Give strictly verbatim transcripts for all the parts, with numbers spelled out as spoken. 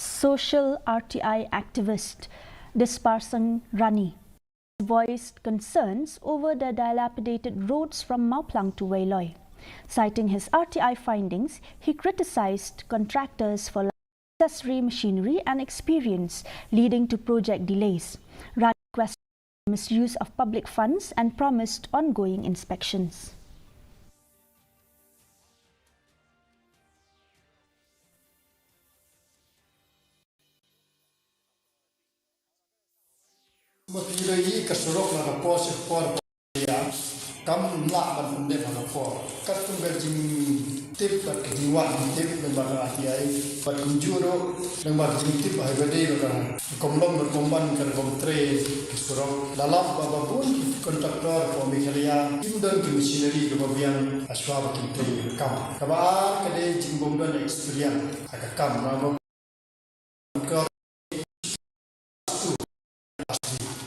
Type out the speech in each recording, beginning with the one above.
Social R T I activist Disparsang Rani voiced concerns over the dilapidated roads from Mawphlang to Weiloi. Citing his R T I findings, he criticized contractors for unnecessary machinery and experience, leading to project delays. Rani questioned misuse of public funds and promised ongoing inspections. Mapiloi ka surok na ka por sha ka por ya. Kam lah ban pyndep ha ka por. Katkum ka jingtip bad ka jingwad jingtip lyngba ka R T I bad kumjuh ruh lyngba ka jingtip ha kaba dei bad ka rukom long bad rukom ban ka rukom trei ka surok. La lap ba ba bun ki kontraktor ka Meghalaya kim don ki machinery kaba biang hashwa ba kin trei ka kam. Kaba ar ka dei jingbym don experience ha ka kam. Naba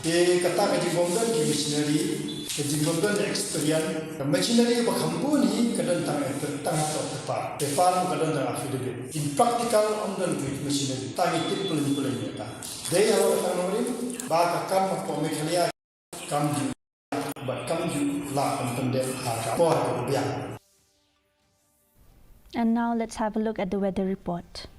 Te kata ka jingbym don ki machinery, ka jingbym don experience, ka machinery ba kham bun hi ka don tang, tang hapoh paper. Paper ka don tang affidavit. In practical ym don ki machinery. Tang i tip pleng pleng ïa ta. Dei halor ka nongrim ba ka kam hapoh Meghalaya kam ju, bad kam ju lah ban pyndep ha ka por kaba biang. And now let's have a look at the weather report.